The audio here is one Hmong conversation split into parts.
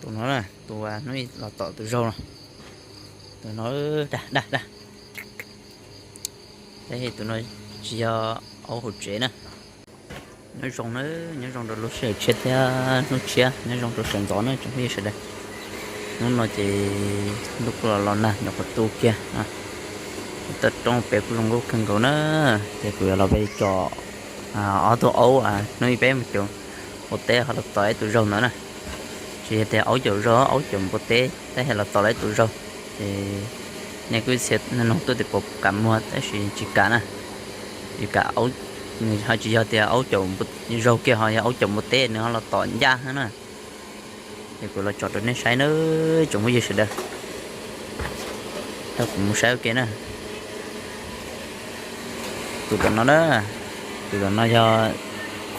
Tus no, tus hnub los tom tus zaug no, tus no, dag dag dag. Tab sis tus no tsis yog aub hauv tsev na. Nyob zoo na, nyob zoo rau lub sij hawm tshiab thiab hnub tshiab, nyob zoo rau sawv ntxov na tsoom phooj ywg sawv daws. Hnub no ces ntuj kuj los los nag nyuam qhuav tu kiag, toj roob pem kuj zoo nkauj kawg nkaus na. Ces kuv yuav los peb tso ob tug aub hnub ib peb mus caum npua teb ho los tom ib tus zaug ntawd na. Tsis yog tias aub caum zaug, aub caum npua teb tab sis los tom lawv tus zaug. Ces nej kuj txhia nug tuaj tias puas kam muag tab sis tsis kam na. Tsis kam, nws ho tsis yog tias aub caum zaug kiag ho yog aub caum npua teb nws ho los tom ncaj xwb na. Ces kuv los tso rau nej saib na tsoom phooj ywg sawv daws. Tau kuv mus saib ua ke na. Tus tom no na, tus tom no yog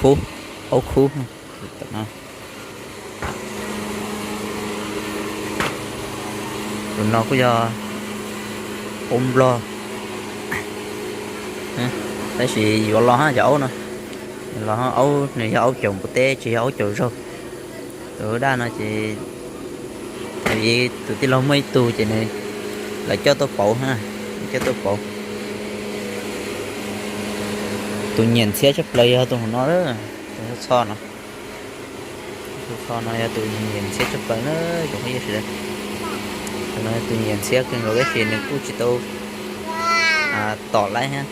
khub, aub khub. Tus no kuj yog aub nplog, tab sis yuav los hab cov aub no. Los aub, nws yog aub caum npua teb tsis yog aub caum zaug. Tus daj no ces tus tij laug muaj ib tug ces nws, lawv coj tuaj pauv, coj tuaj pauv. Tus nyiam ntxhiab tshaj plaws yog tus no, tus txho no. Tus txho no yog tus nyiam ntxhiab tshaj plaws na tsoom phooj ywg sawv daws. Tus no yog tus nyiam ntxhiab kawg nkaus tab sis nws kuj tsis tau tom lawm thiab.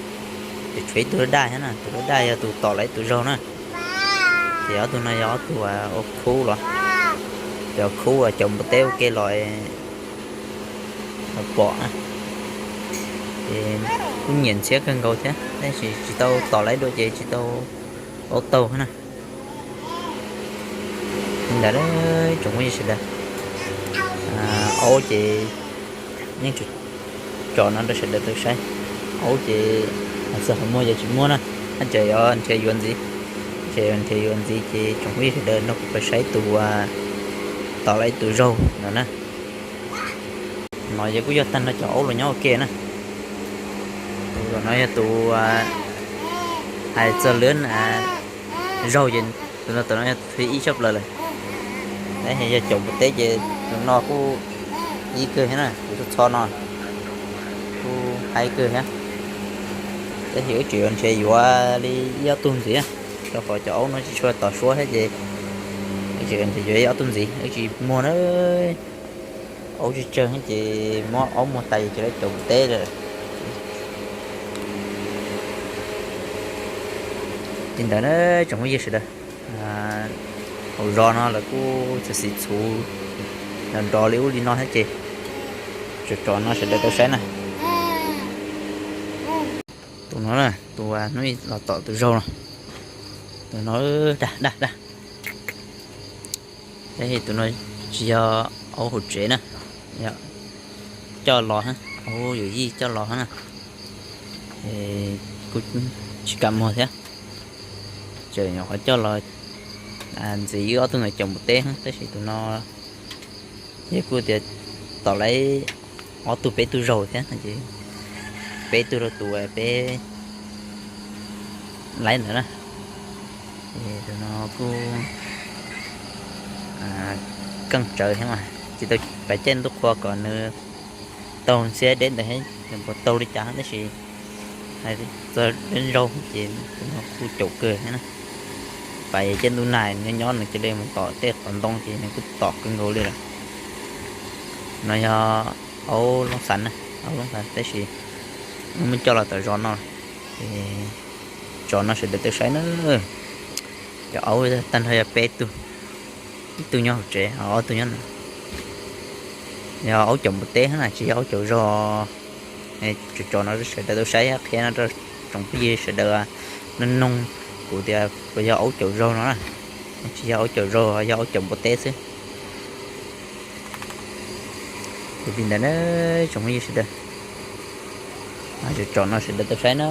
Ces tshuav ib tug daj thiab na, tus daj yog tus tom lawm ib tus zaug na. Ces ob tug no yog ob tug ua khub los, yog khub uas caum npua teb ua ke los pom. Ces kuj nyiam ntxhiab kawg nkaus thiab tab sis tsis tau tom lawm dua ces tsis tau aub taug na. Li ntawd tsoom phooj ywg sawv daws, aub ces yeej tso no rau sawv daws tau saib. Aub ces txawm ho muag ces tsis muag na, hab tseem yuav nrhiav yuav ntxiv, tseem yuav nrhiav yuav ntxiv ces tsoom phooj ywg sawv daws nrog kuv pab saib tus uas tom lawm ib tus zaug no na. No yog kuj yog tag nrho cov aub los nyob ua ke na. Tus no yog tus hais txog lub zaug ces tus no, tus no yog tus thib ib tshaj plaws lawm. Tab sis yog caum npua teb ces tus no kuj ib kawg thiab na, tus txho no kuj haib kawg thiab. Tab sis wb tseem yuav nrhiav yuav li ib ob tug ntxiv, rau qhov cov aub no tsis tshua tom suab thiab ces wb tseem yuav nrhiav yuav ib ob tug ntxiv wb tsis muag na. Aub tsawg tsawg ces muab aub muag tas ces lawv caum npua teb lawm. Li ntawd na tsoom phooj ywg sawv daws, hauv zos no lawv kuj txawm xim txhuv nrov nrov li ub li no thiab ces tso tso no sawv daws tau saib na. Tus no, tus hnub los tom tus zaug no, tus no, dag dag dag. Tab sis tus no tsis yog aub hauv tsev na, coj los, aub yawm yij coj los na, kuj tsis kam muag thiab. Tseem nyuam qhuav coj los ntxiv wb ob tug ntawd caum npua teb, tab sis tus no yog kuj tias tom lawv ob tug peb tug zaug thiab, peb tug rau tus peb laib ntawd na. Tus no kuj keej tsawv thiab mas tsis tau pab caij ntuj qhua kom nws taug ntxhiab deb ntawd, nws puas taug li cas tab sis txog deb zaug ces tus no kuj caum kawg thiab na. Pab caij ntuj nag nyob nyob nws cia li mus tom tej qhov ntoo ces nws kuj tom kawg nkaus li lawm. No yog aub loob xav na, aub loob xav tab sis muab coj los tom zos no, ces tso no sawv daws tau saib na. Cov aub tag nrho yog peb tug, ib tug nyob hauv tsev, ob tug nyob no. Yog aub caum npua teb na tsis yog aub caum zog. Tso tso no sawv daws tau saib qhia no rau tsoom phooj ywg sawv daws noog noog kuv tias puas yog aub caum zaug no na. Tsis yog aub caum zaug, yog aub caum npua teb xwb. Ces li ntawd na tsoom phooj ywg sawv daws, tso tso no sawv daws tau saib na.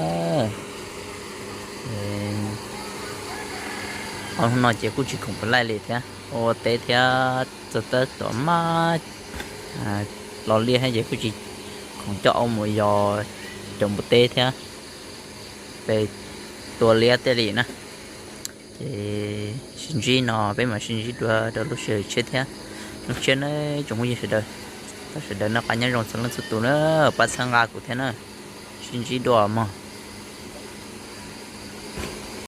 Ob hnub no ces kuj tsis khoom pab laij li thiab, ua teb thiab txog tab tom maj los liaj thiab ces kuj tsis khoom coj aub mus yos caum npua teb thiab, peb tua liab tej li na. Ces sib ntsib no peb mam sib ntsib dua rau lub sij hawm tshiab thiab. Siab na tsoom phooj ywg sawv daws, thov sawv daws noj qab nyob zoo txhua leej txhua tus na, pab txhawb nqa kuv thiab na, sib ntsib dua mog.